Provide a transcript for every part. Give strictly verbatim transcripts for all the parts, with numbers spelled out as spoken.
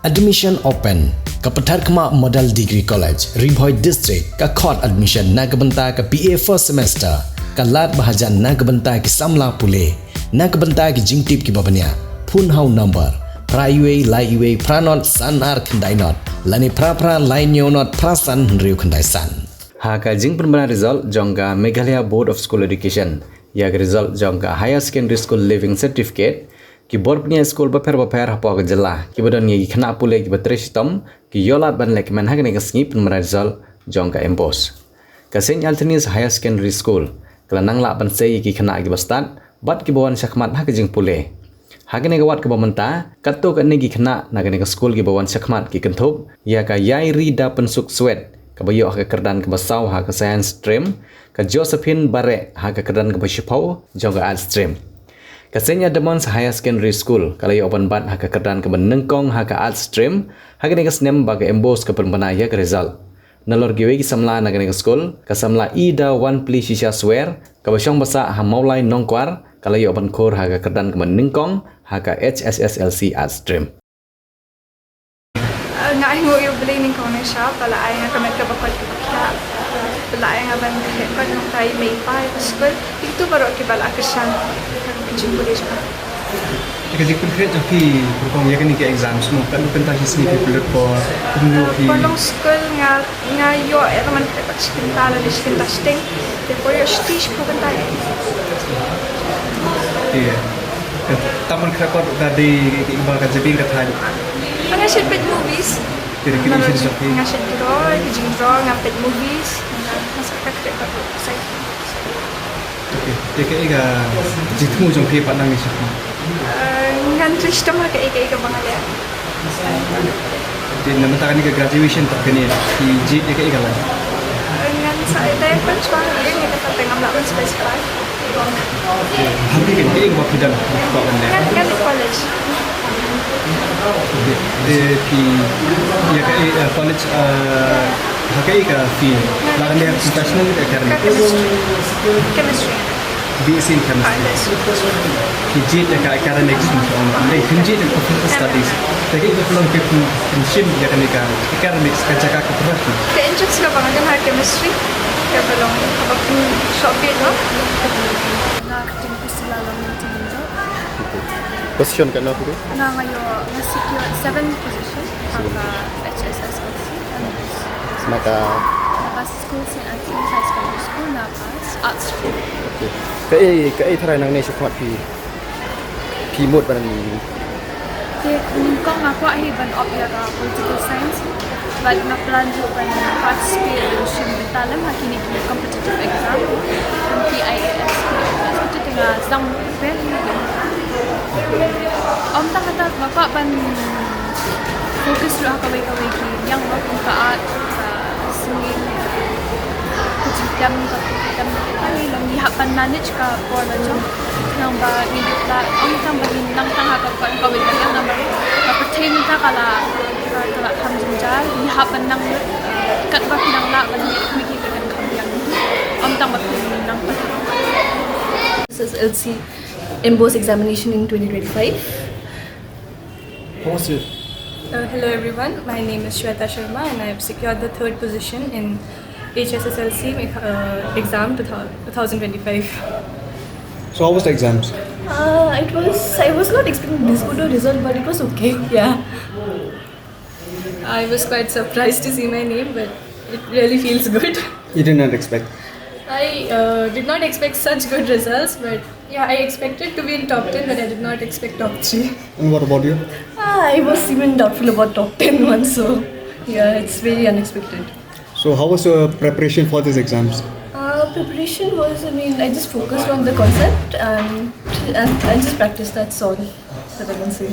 Admission open. Ka Patharkhmah Model Degree College, Ri Bhoi District, ka khot admission na ka bynta ka B A first semester. Ka lad ba hajan na ka bynta ki samla pule. Na ka bynta ki jingtip kiba bniah, phone ha u number phra wei lai wei phra not san ar khyndai not lane phra phra lai hynñiew not phra san hynriew khyndai san. Ha ka jingpynbna result jong ka Meghalaya Board of School Education ïa ka result jong ka Higher Secondary School Leaving Certificate, ki bor pynïaid skul bapher bapher hapoh ka jylla kiba don ïa ki khynnah pule kiba trei shitom ki ïoh lad ban lehkmen ha kane ka sngi pynbna result jong ka MBOSE. Ka St Anthony's Higher Secondary School ka la nang lah ban sei ïa ki khynnah kiba stad bad kiba wan shakhmat ha ka jingpule. Ha kane ka wat kaba mynta, katto katne ki khynnah na kane ka skul kiba wan shakhmat ki kynthup ïa ka Ïai Ri Da Pynsuk Swet kaba ïoh ha ka kyrdan kaba saw ha ka Science Stream, ka Josephine Bareh ha ka kyrdan kaba shiphew jong ka Arts Stream. Ka St Edmund's Higher Secondary School ka la ïoh ban bat ha ka kyrdan kaba nyngkong ha ka Arts Stream ha kane ka snem ba ka MBOSE ka pynbna ïa ka result. Nalor kiwei ki samla na kane ka skul, ka samla Ida Wanpli Shisha Swer kaba shong ba sah ha Mawlai Nongkwar ka la ïoh ban khur ha ka kyrdan kaba nyngkong ha ka HSSLC Arts Stream. Nga ai nguh ïa U Blei nyngkong nyngshap ba la ai nga ka met kaba koit kaba khiah, ba la ai nga ban khreh kot nongta ïa mei pa ïa ka skul, ïa kito baroh kiba la kyrshan ïa ka jingpule jong nga. Ïa ka jingpynkhreh jong phi, pyrkhat ïa kane ka exam, sngewbha katno kynta shi sngi phi pynlut por, kumno phi? Por long skul nga, nga ïoh ïa ka man khreh kot shi kynta lane shi kynta shiteng. Te por ïoh shi sngi shiphew kynta. Te tang ban khreh kot ka dei kaba ka jabieng ka thaiñ? Nga shait peit movies. Te recreation jong phi? Nga shait draw, ka jingdraw, nga peit movies, nga, nga sa ka khreh kot sa. Okay. Te kaei ka jingthmu jong phi pat nangne shakhmat? Eh, ngan trei shitom ha kaei kaei kaba nga leh. Te na mynta kane ka graduation pat kane phi jied ïa kaei ka line? Eh, ngan sa ïa dei pynshwa ïa ngi, kata te ngam lah ban specify. Okay. Ha phi kaei kaba phi don, kaba phi don? Ngan, ngan leit college. Okay. Te phi ïa kaei, eh, college, eh, ha kaei ka field? La ka dei professional, academic? Chemistry. Chemistry. B S C in chemistry. Ah, yes. Phi jied ïa ka academics, phi jied ïa ka professional studies. Te kaei kaba long phi pyn, pynshim ïa kane ka academics ka jaka ka profession? Ka interest kaba nga don ha chemistry kaba long kaba pynshoh bit noh. Nga kyrteng Priscilla Lamington Lyngdoh. Position katno phi? Nga, nga ïoh, nga secure seventh position ha ka H S S L C. Na ka? Na ka school, St Anthony's High Secondary School, na ka Arts Stream. Okay. Kaei, kaei tharai nangne shakhmat phi, phi mut ban? Te nyngkong nga kwah hi ban opt ïa ka political science, bad nga plan ruh ban participate, ban shim bynta lem ha kine ki competitive exam, kum ki I A S, P F S, kita te nga sdang prepare hi. Ym tang kata, nga kwah ban focus ruh ha kawei kawei ki liang, kum ka art, ka singing, ka jingtem, ka jingtem, ka jingtem, ngi hap ban manage ka por la jong. Nang ba ngi lut la, ym tang ba ngi nang tang ha ka, ka, kawei ka liang, nang ba ka pyrthei mynta ka la, ka, ka la kham jynjar, ngi hap ban nang lut, eh, katba phi nang lah ban leh, kmie ki ka kan kham biang. Ym tang ba phi nang tang. S S L C MBOSE examination in twenty twenty-five. How was it? Uh, hello everyone, my name is Shweta Sharma and I have secured the third position in H S S L C uh, exam two thousand twenty-five. So how was the exams? Uh, it was, I was not expecting this good a result, but it was okay, yeah. I was quite surprised to see my name, but it really feels good. You did not expect? I uh, did not expect such good results, but yeah, I expected to be in top ten, but I did not expect top three. And what about you? Ah, I was even doubtful about top ten once, so yeah, it's very unexpected. So how was your preparation for these exams? Uh, preparation was, I mean, I just focused on the concept and, and I just practiced, that's all that I can say.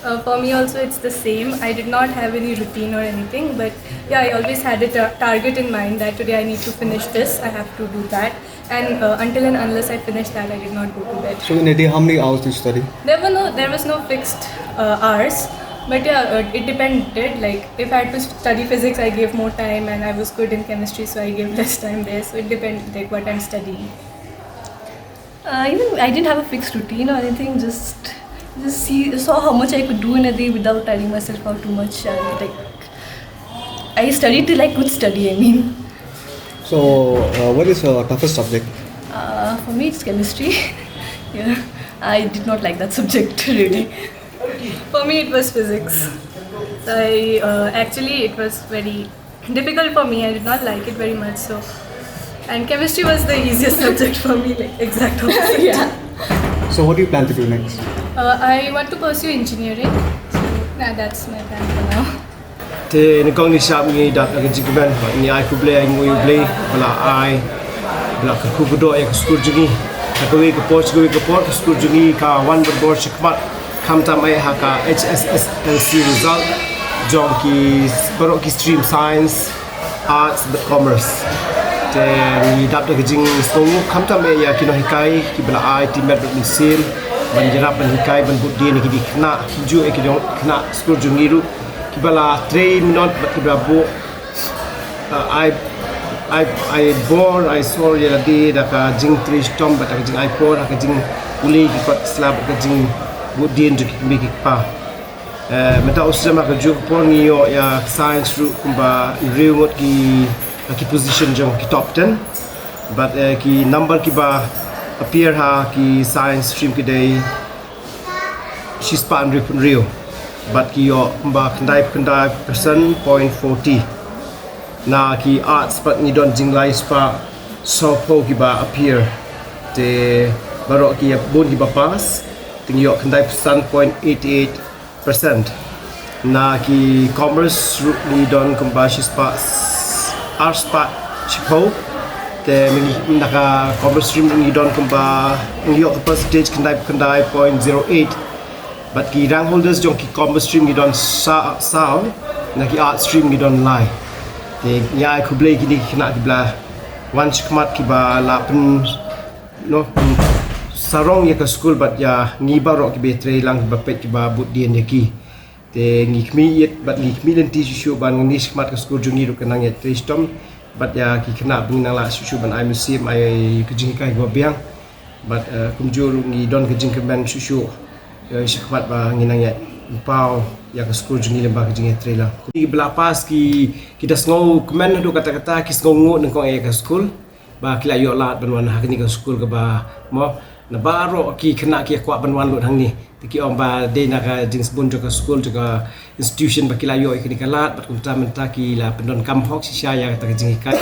Uh, for me also, it's the same. I did not have any routine or anything, but yeah, I always had a ta- target in mind that today I need to finish this, I have to do that. And uh, until and unless I finish that, I did not go to bed. So in a day, how many hours do you study? There were no, there was no fixed uh, hours, but yeah, uh, it depended. Like if I had to study physics, I gave more time, and I was good in chemistry, so I gave less time there. So it depended, like what I'm studying. Uh, even I didn't have a fixed routine or anything, just Just see, saw how much I could do in a day without tiring myself out too much, and like I studied till I could study. I mean, So, uh, what is your toughest subject? Uh, for me, it's chemistry. Yeah, I did not like that subject really. For me, it was physics. I uh, actually it was very difficult for me. I did not like it very much. So, and chemistry was the easiest subject for me. Like exact opposite. Yeah. So, what do you plan to do next? Uh, I want to pursue engineering. So, yeah, that's my plan for now. Te nyngkong ngi shap ngi dap da ka jingkmen, ngi ai khublei ïa U Blei ba la ai, ba la kyrkhu kyrdoh ïa ka skur jong ngi. Ha kawei ka por sha kawei ka por ka skur jong ngi ka wan barabor shakhmat, khamtam eh ha ka H S S L C result jong ki baroh ki stream, science, arts bad commerce. Te ngi dap da ka jingsngewnguh khamtam eh ïa ki nonghikai kiba la ai met bad mynsiem ban ïarap, ban hikai, ban bud dien ïa ki khynnah, kumjuh ïa ki khynnah skur jong ngi ruh kiba la trei minot bad kiba la buh, uh, ai, ai, ai bor, ai sor ïa lade da ka jingtrei shitom bad da ka jingai por ha ka jingpule ki kot sla bad ka jingbud dien jong ki kmie ki kpa. Eh, mynta u snem ha kajuh ka por ngi ïoh ïa science ruh kumba hynriew ngut ki, ki position jong ki top ten. Bad eh, ki number kiba appear ha ki science stream ki dei shispah hynriewphew hynriew. Bad ki ïoh kumba khyndaiphew khyndai percent point forty. Na ki arts pat ngi don jinglai spah sawphew kiba appear. Te baroh ki bun kiba pass. Te ngi ïoh khyndaiphew san point eight eight percent. Na ki commerce ruh ngi don kumba shispah, arspah shiphew. Te ngi, na ka commerce stream ngi don kumba, ngi ïoh ka percentage khyndaiphew khyndai point zero eight. Bad ki rank holders jong ki commerce stream ngi don sa-, saw, na ki arts stream ngi don lai. Te ngi ai khublei ïa kine ki khynnah kiba la wan shakhmat kiba la pyn, noh, sarong ïa ka skul bad ïa ngi baroh kiba trei lang, kiba peit, kiba bud dien ïa ki. Te ngi khmih ïit bad ngi khmih lynti shuh shuh ban ngi shakhmat ka skul jong ngi ruh kan nang ïatrei shitom bad ïa ki khynnah ba ngin nang lah shuh shuh ban ai mynsiem, ai ka jinghikai kaba biang. Bad eh, kumjuh ruh ngi don ka jingkmen shuh shuh, eh, shakhmat ba ngin nang ïa paw ïa ka skul jong ngi lyngba ka jingïatrei lang. Ki ba la pass ki, ki da sngewkmen haduh katta katta, ki sngewnguh nyngkong eh ïa ka skul ba ki la ïoh lad ban wan ha kane ka skul kaba, mo, na baroh ki khynnah ki kwah ban wan lut hangne. Te ki ong ba dei na ka jingsbun jong ka skul, jong ka institution ba ki la ïoh ïa kane ka lad, bad kumta mynta ki la pyndonkam hok shisha ïa kata ka jinghikai.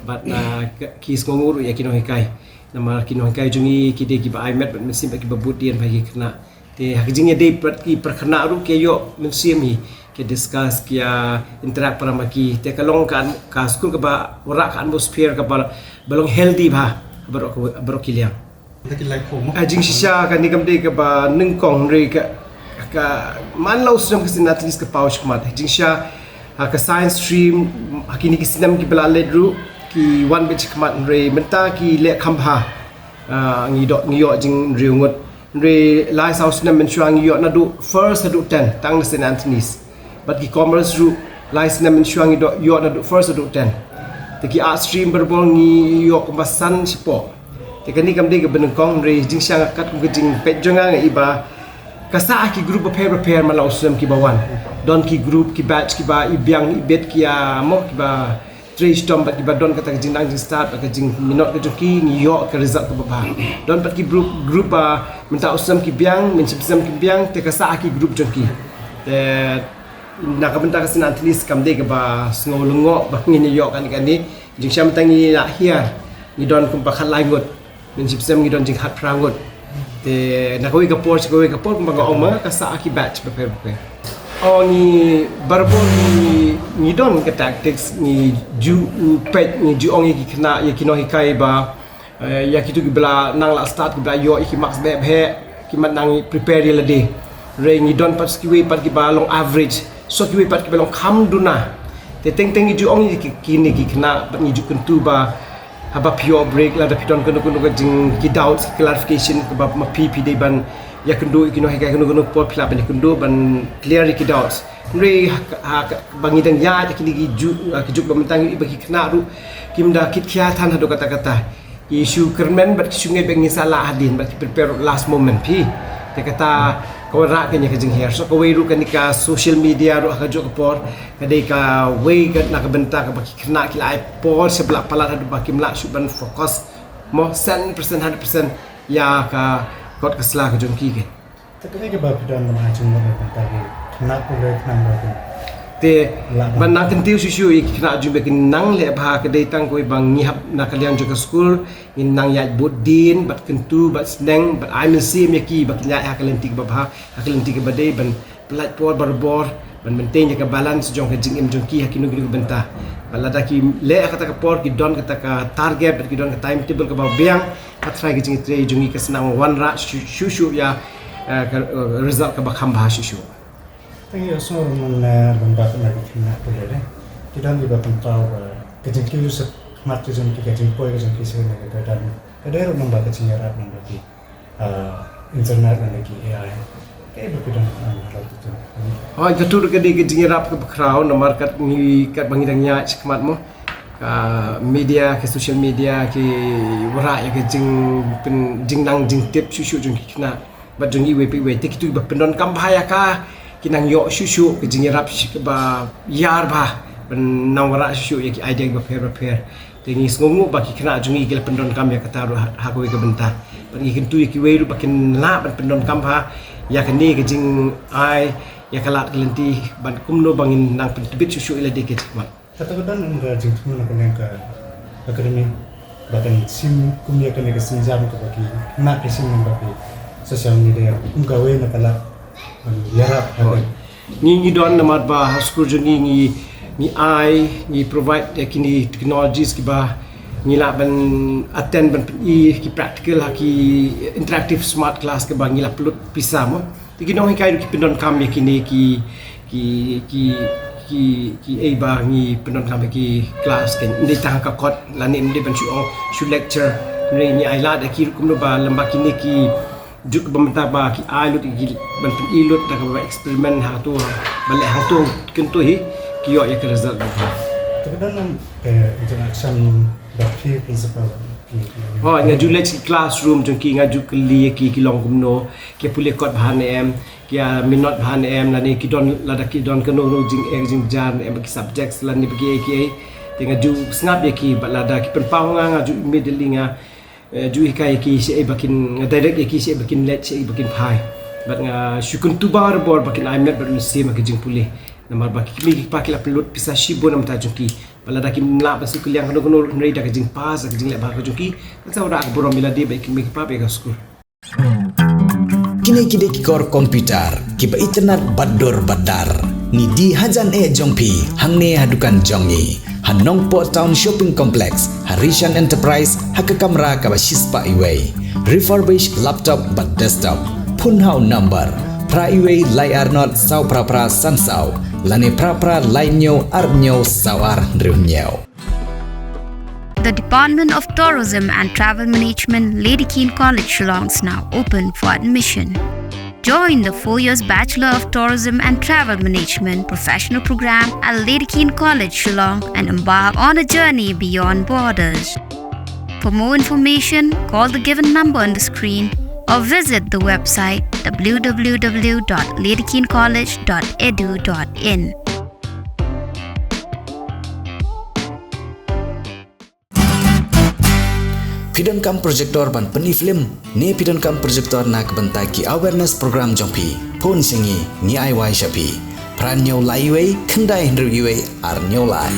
Bad na ka, ki sngewnguh ruh ïa ki nonghikai. Namar ki nonghikai jong ngi ki dei kiba ai met bad mynsiem bad kiba bud dien bha ïa ki khynnah. Te ha ka jingïadei bad ki para khynnah ruh ki ïoh mynsiem hi, ki discuss, ki ïa interact para ma ki. Te ka long ka, ka skul kaba wanrah ka atmosphere kaba, ba long healthy bha baroh, baroh ki liang. Ka jingshisha kane kam dei kaba nyngkong, hynrei ka, ka man la u snem ka Saint Anthony's ka paw shakhmat. Jingshisha ha ka science stream ha kine ki snem kiba la leit ruh ki wan beit shakhmat, hynrei mynta ki leh kham bha. Ah, ngi ïoh, ngi ïoh jinghynriew ngut. Hynrei lai saw snem mynshuwa ngi ïoh naduh first haduh ten tang na Saint Anthony's. Bad ki commerce ruh lai snem mynshuwa ngi ïoh naduh first haduh ten. Te ki arts stream barabor ngi ïoh kumba san shapoh. Te kane kam dei kaba nyngkong, hynrei jingshisha katkum ka jingpeit jong nga, nga i ba ka sah ki group bapher bapher man la u snem kiba wan. Don ki group, ki batch kiba i biang i bit, ki ïa, mo, kiba trei shitom bad kiba don kata ka jingnang jingstad, ka jingminot ka jong ki, ngi ïoh ka result kaba bha. Don pat ki group, group ba mynta u snem ki biang, mynshem snem ki biang, te ka sah ki group jong ki. Te na ka bynta ka Saint Anthony's kam dei kaba sngew lyngngoh ba ngin ïoh kane kane. Jingshisha mynta ngi la hiar, ngi don kumba khatlai ngut. Mynshem snem ngi don jingkhatphra ngut. Te na kawei ka por sha kawei ka por kumba nga ong ma nga, ka sah ki batch bapher bapher. O, ngi barabor ngi, ngi don ka tactics, ngi ju peit, ngi ju ong ïa ki khynnah, ïa ki nonghikai ba, eh, ïa kito kiba la nang la start, kiba la ïoh ïa ki marks beh beh, ki mat nang prepare ïa lade. Hynrei ngi don pat sa kiwei pat kiba long average, sa kiwei pat kiba long kham duna. Te teng teng ngi ju ong ïa ki, kine ki khynnah, bad ngi ju kyntu ba haba phi ïoh break, lada phi don kano kano ka jing, ki doubts, ki clarification kaba ma phi, phi dei ban ïakynduh ïa ki nonghikai kano kano por, phi lah ban ïakynduh ban clear ïa ki doubts. Hynrei ha, ha, ba ngi dang ïaid ïa kine ki juk, ah, ki juk ba mynta ngi, ba ki khynnah ruh kim da kit khia than haduh katta katta. Ki shu kyrmen bad ki shu ngeit ba ngin sa lah hadien bad ki prepare last moment phi. Te kata Ka wanrah kane ka jinghiar. So kawei ruh kane ka social media ruh ha kajuh ka por ka dei kawei ka na ka bynta kaba ki khynnah ki la ai por sha ba la palat haduh ba kim lah shuh ban focus mo cent percent, hundred percent ïa ka kot ka sla ka jong ki. Te kaei kaba phi don ban ai jingmut na ka bynta ki khynnah pule khnang ba kin te la ban nang kyntiew shuh shuh ïa ki khynnah jong ba kin nang leh bha. Ka dei tang kawei ba ngi hap na ka liang jong ka skul ngin nang ïaid bud dien bad kyntu bad sneng bad ai mynsiem ïa ki ba kin ïaid ha ka lynti kaba bha, ha ka lynti kaba dei, ban pyllait por barabor ban maintain ïa ka balance jong ka jingim jong ki ha kino kino ki bynta. Bad lada ki leh ha kata ka por, ki don kata ka target bad ki don ka timetable kaba biang, ka trai ka jingtrei jong ngi ka sa nang wanrah shuh shuh ïa, eh, ka, eh, result kaba kham bha shuh shuh. Thank you so much, eh, lem bad na ki khynnah pule. Ki don kiba pynpaw ba ka jingkiew shakhmat ka jong ki, ka jingpoi ka jong ki sha kane ka dei don, ka dei ruh lem bad ka jingïarap lem bad ki, ah, internet lane ki A I. Kaei ba phi don ban ong halor kata? Hooid, kata ruh ka dei ka jingïarap kaba khraw namar kat ngi, katba ngi dang ïaid shakhmat mo, ka media, ka social media ki wanrah ïa ka jing, pyn, jingnang jingtip shuh shuh jong ki khynnah bad jong iwei pa iwei. Te kito kiba pyndonkam bha ïa ka ki nang ïoh shuh shuh ka jingïarap shi-, kaba ïar bha ban nang wanrah shuh shuh ïa ki idea kiba pher ba pher. Te ngi sngewnguh ba ki khynnah jong ngi ki la pyndonkam ïa kata ruh ha, ha kawei ka bynta. Bad ngi kyntu ïa kiwei ruh ba kin lah ban pyndonkam bha ïa kane ka jingai ïa ka lad ka lynti ban kumno ba ngin nang pyntbit shuh shuh ïa lade ka jingmut. Kata ka don ka jingthmu na ka liang ka academy ba kan shim kum ïa kane ka sienjam kaba ki khynnah ki shim lyngba ki social media kum kawei na ka lad ban ïarap ha ka. Ngi, ngi don namar ba ha skul jong ngi, ngi, ngi ai, ngi provide, eh, kine technologies kiba ngi lah ban attend ban pyni ki practical ha ki interactive smart class kiba ngi la pynlut pisa mo. Te ki nonghikai ruh ki pyndonkam ïa kine ki, ki, ki, ki, kiei ba ngi pyndonkam ïa ki class, kan ym dei tang ha ka kot lane ym dei ban shu ong shu lecture. Hynrei ngi ai lad ïa ki ruh kumno ba lem bad kine ki juk ba mynta ba ki ai lut ïa ki ban pyni lut da kaba experiment hangto, ba leh hangto kyntu hi ki ïoh ïa ka result ba bha. Te ka don, eh, interaction bad ki principal? Hooid, nga ju leit sha ki classroom jong ki, nga ju kylli ïa ki ki long kumno, ki pule kot bha ne em, ki ïa minot bha ne em, lane ki don, lada ki don kano kano jingeh jingjar ne em, ki subjects lane ba kiei kiei. Te nga ju sngap ïa ki, bad lada ki pynpaw ha nga, nga ju immediately nga, eh, ju hikai ïa ki shaei ba kin, nga direct ïa ki shaei ba kin leit, shaei ba kin phai. Bad nga shu kyntu barabor ba kin ai met bad mynsiem ha ka jingpule. Namar ba ki kmie ki kpa ki la pynlut pisa shibun na ka bynta jong ki. Bad lada kim lah ban siew kylliang kano kano ruh, hynrei da ka jingpass, da ka jingleh bha ka jong ki, kan sa wanrah ka burom ïa lade bad ïa ki kmie ki kpa bad ïa ka skul. Kine ki dei ki kor computer kiba itynnad bad dur bad dar. Ngi die hajan eh jong phi hangne ha dukan jong ngi ha Nongpoh Town Shopping Complex, ha Rishan Enterprise, ha ka kamra kaba shispah iwei. Refurbished laptop bad desktop. Phone ha u number phra iwei lai ar nod saw phra phra san saw lane phra phra lai hynñiew ar hynñiew saw ar hynriew hynñiew. The Department of Tourism and Travel Management, Lady Keane College, Shillong is now open for admission. Join the four years Bachelor of Tourism and Travel Management professional program at Lady Keane College, Shillong, and embark on a journey beyond borders. For more information, call the given number on the screen or visit the website w w w dot lady keane college dot e d u dot in. Phi donkam projector ban pyni film ne phi donkam projector na ka bynta ki awareness program jong phi? Phone sha ngi, ngi ai wai sha phi. Phra hynñiew lai iwei khyndai hynriew iwei ar hynñiew lai.